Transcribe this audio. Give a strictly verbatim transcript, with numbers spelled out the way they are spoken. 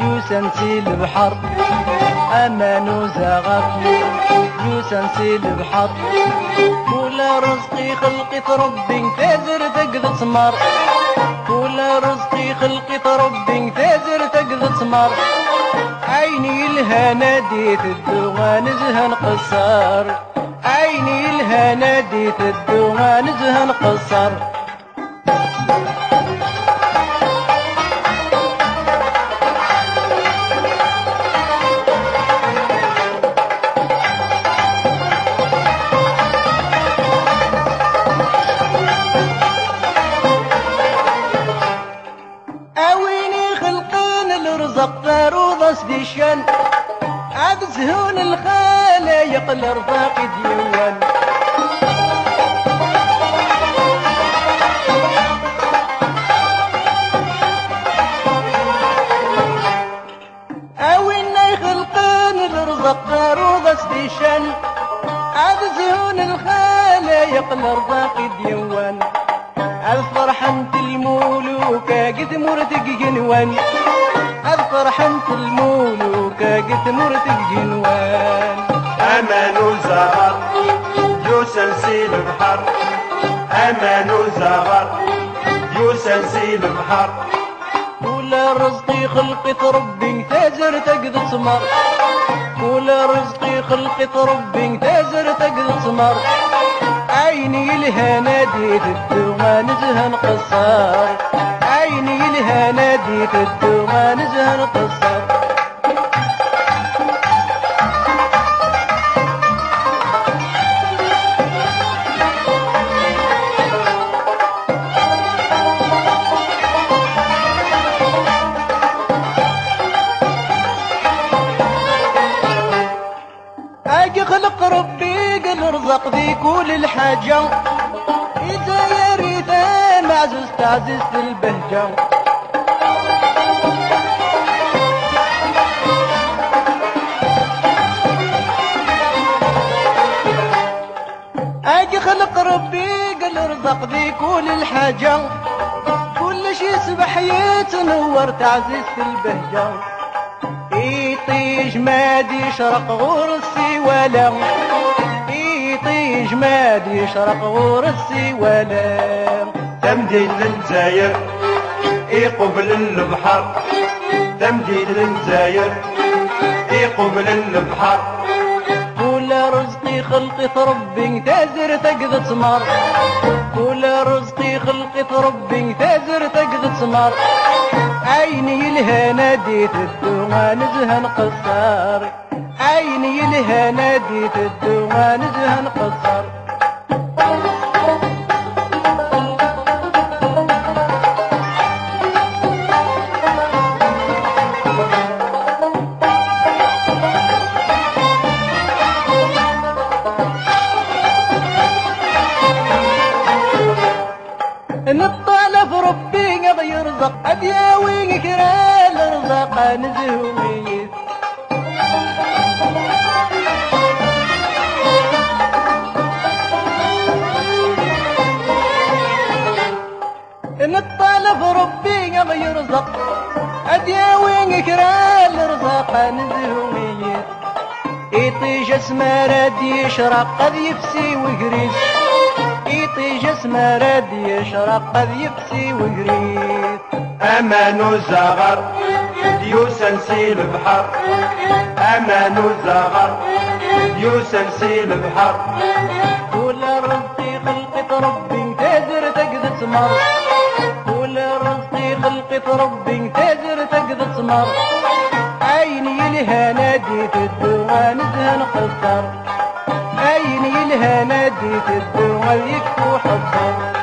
Yusan si lebḥer, aman uzaɣar. Yusan si lebḥer. Ula Ṛezqi xelq-it Ṛebbi, tazart akked ttmer. Ula Ṛezqi xelq-it Ṛebbi, tazart akked ttmer. Ayen yelhan ad iteddu, ad nezhu nqeṣṣer. Ayen yelhan ad iteddu, ad nezhu nqeṣṣer. A win ixelqen lerẓeq, taruḍ-as di ccan, ad zhun lxalayeq, lerẓaq i d-yewwan. A winna ixelqen lerẓeq, taruḍ-as di ccan, ad zhun lxalayeq, lerẓaq i d-yewwan. Ad ferḥent lmuluk deg tmurt n yigenwan, ad ferḥent lmuluk deg tmurt n yigenwan. Aman uzaɣar yusan si lebḥer, aman uzaɣar yusan si lebḥer. Ula Ṛezqi xelq-it Ṛebbi, tazart akked ttmer. Ula Ṛezqi xelq-it Ṛebbi, tazart akked ttmer. Ayen yelhan ad iteddu, ad nezhu nqeṣṣer. Ayen yelhan ad iteddu, ad nezhu nqeṣṣer. Ad ixleq Ṛebbi lerẓeq di kul lḥaǧa, izzayar i tameɛzuzt, taɛzizt, lbehǧa. Ad ixleq Ṛebbi lerẓeq di kul lḥaǧa, kullec iṣbeḥ yettnewwar, taɛzizt, lbehǧa. Iṭij ma d-yecreq ɣur-s iwala, iṭij ma d-yecreq ɣur-s iwala. Tamdint n Lezzayer iqublen lebḥer, tamdint n Lezzayer iqublen lebḥer. Ula Ṛezqi xelq-it Ṛebbi, tazart akked ttmer. Ula Ṛezqi xelq-it Ṛebbi, tazart akked ttmer. Ayen yelhan ad iteddu, ad nezhu nqeṣṣer. Ayen yelhan ad iteddu, ad nezhu nqeṣṣer. Neṭṭalab Ṛebbi ad ɣ-yerẓeq, ad yawi kra n lerẓaq, ad nezhu yis. Neṭṭalab Ṛebbi ad ɣ-yerẓeq, ad yawi kra n lerẓaq, ad nezhu yis. Iṭij asmi ara d-yecreq, ad yefsi wegris. Iṭij asmi ara d-yecreq, ad yefsi wegris. Aman uzaɣar yusan si lebḥer, aman uzaɣar yusan si lebḥer. Ula Ṛezqi xelq-it Ṛebbi, tazart akked ttmer. Ula Ṛezqi xelq-it Ṛebbi, tazart akked ttmer. Ayen yelhan ad iteddu, ad nezhu nqeṣṣer. Ayen yelhan ad iteddu, ad yekfu ḥeṣṣer.